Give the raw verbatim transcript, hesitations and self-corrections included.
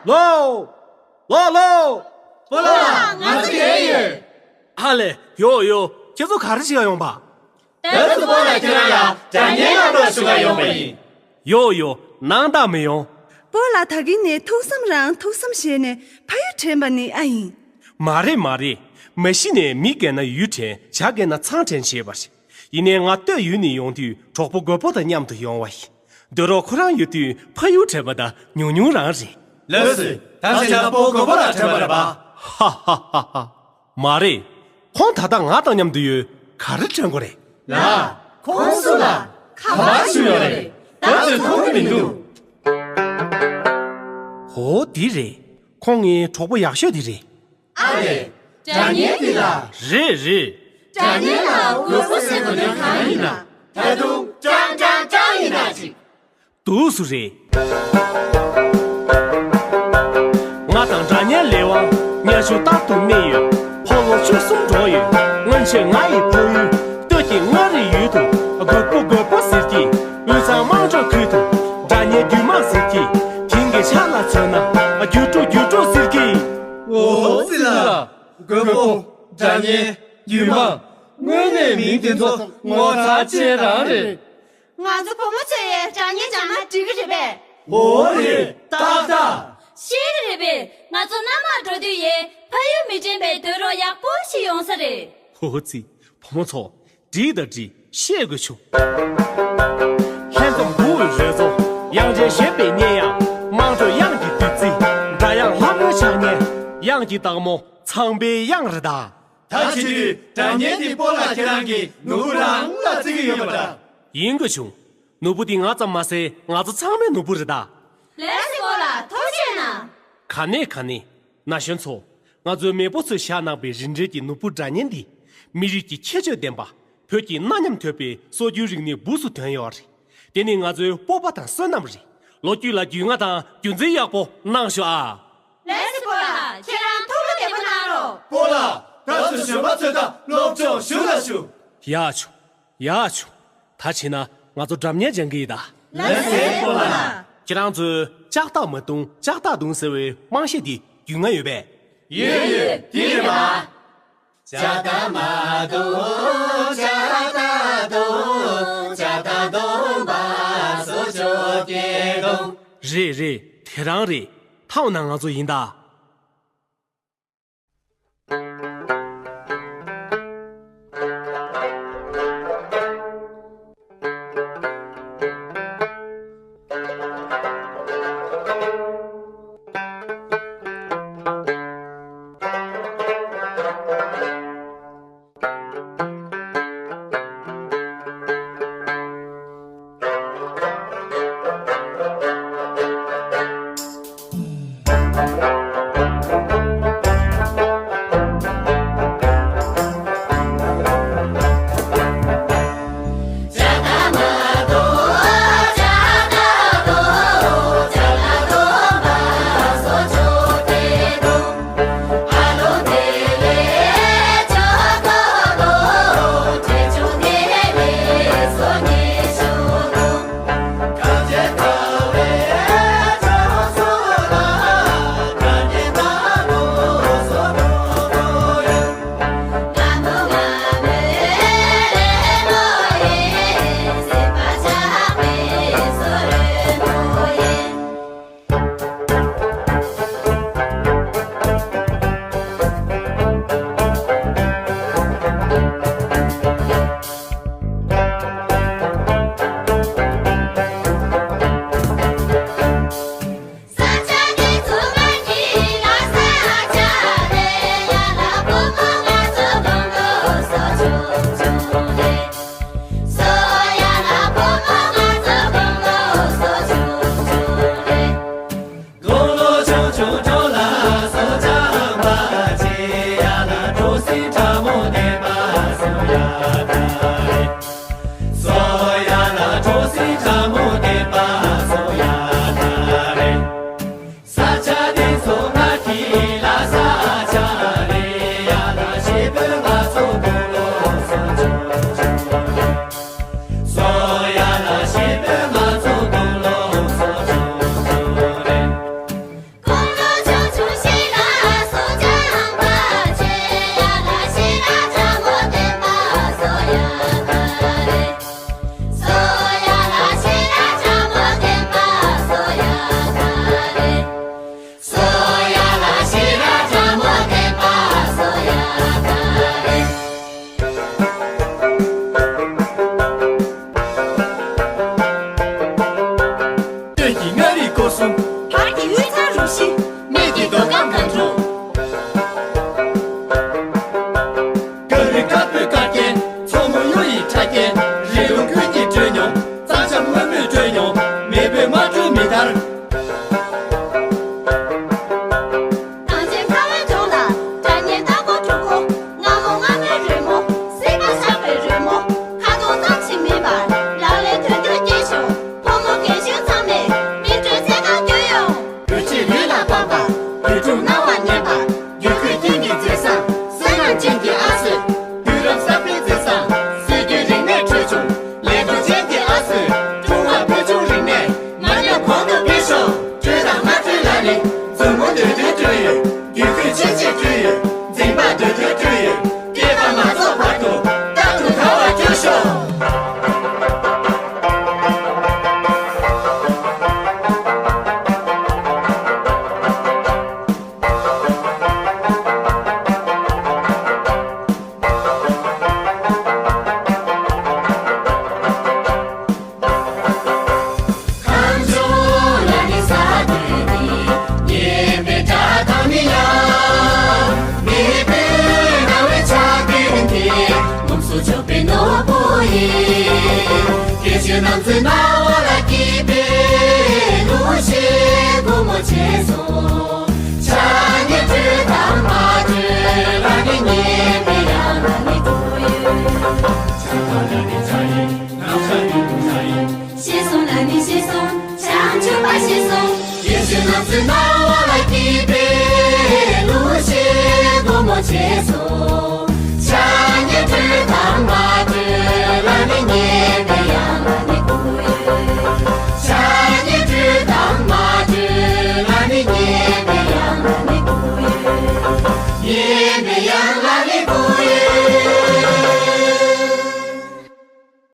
ལོ། ལོ་ལོ། སྤོ་ལགས། ང་ཚོ་ཡོད་ཡོད། ཨ་ལེ། ཡོ་ཡོ། ཁྱེད་ཚོ་ག་རེ་བྱེད་ག་ཡོང་པ། ད་དུ་སྤོ་ལགས་ཁྱེད་རང་ལ་སྒྲ་སྙན་ལ་ལོ་ཞུ་ག་ཡོང་པ་ཡིན། ཡོ་ཡོ། ནང་དག་མི་ཡོང་། སྤོ་ལགས་ད་གིན་ནས་ཐུགས་བསམ་རང་ཐུགས་བསམ་བྱས་ནས་ཕ་ཡུལ་དྲན་པ་ནི་ཨ་ཡིན། མ་རེད་མ་རེད། མ་གཞི་ནས་མི་རྒན་ན་ཡུལ་དྲན། བྱ་རྒན་ན་ཚང་དྲན་བྱས་པ་རེད། ཡིན་ནའི་ང་སྟོད་ཡུལ་ནས་ཡོང་དུས་གྲོགས་པོ་རྒོད་པོ་དང་མཉམ་དུ་ཡོང་བ་ཡིན། དུས་རོགས་ཁོ་རང་ཡོད་དུས་ཕ་ཡུལ་དྲན་པ་ད་ཉུང་ཉུང་རང་རེད། ལགས་སོ། ད་བྱས་ན་སྤོ་རྒོད་པོ་ལ་དྲན་པ་རེད་པ། ཧ་ཧ་ཧ་ཧ། མ་རེད། ཁོང་ད་ལྟ་ང་དང་མཉམ་དུ་ཡོད། ག་རེ་དྲན་དགོས་རེད། ལགས། ཁོང་སུ་ལ་ག་པར་བཞུགས་ཡོད་རེད། ད་ཚོད་མཐོང་གི་མི་འདུག་ཧོ། འདི་རེད། ཁོང་ངའི་གྲོགས་པོ་ཡག་ཤོས་དེ་རེད། ཨ་ལས། སྒྲ་སྙན་འདི་ལ། རེད་རེད། སྒྲ་སྙན་ལ་རྒོད་པོ་ཟེར་དགོས་དོན་གང་ཡིན་ན། ད་དུང་ཀྲང་ཀྲང་ཀྲང་ཡིན་ན་ཅིག་འདུག་སུ་རེད། ང་དང་སྒྲ་སྙན་ལས་དབང་སྙན་ཞུ་ལྟར་དུ་གནས་ཡོད། ཕོ་ལོ་བཅུ་གསུམ་འགྲོ་ཡོད། སྔོན་ཆད་ང་ཡི་ཕ་ཡུལ་སྟོད་ཀྱི་མངའ་རིས་ཡུལ་དུ་རྒོད་པོ་རྒོད་པོ་ཟེར་གྱིས། དབུས་གཙང་དམངས་ཁྲོད་ཁུལ་དུ་སྒྲ་སྙན་རྒྱུད་མང་ཟེར་གྱིས། དེང་གི་ཆ་ལ་མཚོན་ན་རྒྱུད་དྲུག་རྒྱུད་དྲུག་ཟེར་གྱིས། འོ་ཙི་ལ། རྒོད་པོ། སྒྲ་སྙན། རྒྱུད་མང་། དངོས་གནས་མིང་དེ་ཚོ་ངོ་མཚར་ཅན་རང་རེད། ང་ཚོ་བུ་མོ་ཚོས་སྒྲ་སྙན་སྦྱངས་ན་འགྲིག་གི་རེད་པས། འོ་རེད། ཏག་ཏག་ཤེས་ཀྱི་རེད་པས། ང་ཚོ་མནའ་མར་འགྲོ་དུས་ཡས་ཕ་ཡུལ་མི་དྲན་པའི་དུས་རོགས་ཡག་པོ་ཞིག་ཡོང་ས་རེད། ཧོ་ཧོ་ཙི། བུ་མོ་ཚོ། འགྲིག་དང་འགྲིག་ཤེས་དགོས་བྱུང་། ལྷན་འཛོམས་དགུ་འོས་རོལ་མཚོ། དབྱངས་ཅན་བཞད་པའི་སྙན་དབྱངས། དམངས་ཁྲོད་དབྱངས་ཀྱི་བདུད་རྩི། སྒྲ་དབྱངས་ལྷ་མོའི་ཕྱག་བརྙན། དབྱངས་ཀྱི་སྟག་མོ་ཚངས་པའི་དབྱངས་རེད་ད། ད་བྱེད་དུས་སྒྲ་སྙན་འདི་སྤོ་ལགས་ཁྱེད་རང་གི་ནོར་བུ་རང་ལ་བརྩི་གི་ཡོད་པ་འདྲ། ཡིན་དགོས་བྱུང་། ནོར་བུ་འདི་ང་ཙམ་མ་ཟད་ང་ཚོ་ཚང་མའི་ནོར་བུ་རེད་ད། ལགས་སེ་སྤོ་ལགས་ཐུགས་རྗེ་གནང་། ག་ནས་ག་ནས། ན་གཞོན་ཚོ། ང་ཚོའི་མེས་པོ་ཚོས་བཞག་གནང་པའི་རིན་བྲལ་གྱི་ནོར་བུ་སྒྲ་སྙན་འདི། མི་རིགས་ཀྱི་ཁྱད་ཆོས་ལྡན་པ། བོད་ཀྱི་གནའ་ཉམས་དོད་པའི་སྲོལ་རྒྱུན་རིག་གནས་སྦུག་སུ་ཐོན་ཡོད་རེད། དེ་ནི་ང་ཚོའི་སྤོབས་པ་དང་བསོད་ནམས་རེད། ལོ་རྒྱུས་ལ་རྒྱུས་མངའ་དང་རྒྱུན་འཛིན་ཡག་པོ་གནང་ཤོག་ཨ། ལགས་སེ་སྤོ་ལགས་ཁྱེད་རང་ཐུགས་བློ་བདེ་པོ་གནང་རོགས། སྤོ་ལགས་ད་ཚོ་གཞོན་པ་ཚོས་ད་སློབ་སྦྱོང་ཞུ་ལ་ཞུ། ཡག་བྱུང་། ཡག་བྱུང་། ད་བྱས་ན་ང་ཚོ་སྒྲ་སྙན་སྦྱང་གི་ཡིན་ད། ལགས་སེ་སྤོ་ལགས། ཁྱེད་རང་ཚོས་ལྕགས་ཐག་མ་བརྡུང་ལྕགས་ཐག་བརྡུང་ཟེར་བའི་དམངས་གཞས་འདི་རྒྱུས་མངའ་ཡོད་པས། ཡོད་ཡོད་དེ་རེད་མ། ལྕགས་ཐག་མ་བརྡུང་ལྕགས་ཐག་བརྡུང་ལྕགས་ཐག་བརྡུངས་པ་སོ་ཅོག་སྐད་གཏོང་། རེད་རེད་དེ་རང་རེད། ཐའོ་ན་ང་ཚོ་ཡིན་ད། སྐྱེ་ཤི་རྣམས་ཚེ་ན་བ་ལ་སྐྱིད་པའི་གླུ་གཞས་སྒོ་མོ་ཕྱེ་སོང་། ཕྱག་ཉེ་སྤྲོད་དང་མ་སྤྲོད་ལ་ནི་ཉེ་བའི་ཡང་ལ་ནི་དུ་ཡོད། ཤེས་སོང་ལ་ནི་ཤེས་སོང་། བྱང་ཆུབ་པ་ཤེས་སོང་། སྐྱེ་ཤི་རྣམས་ཚེ་ན།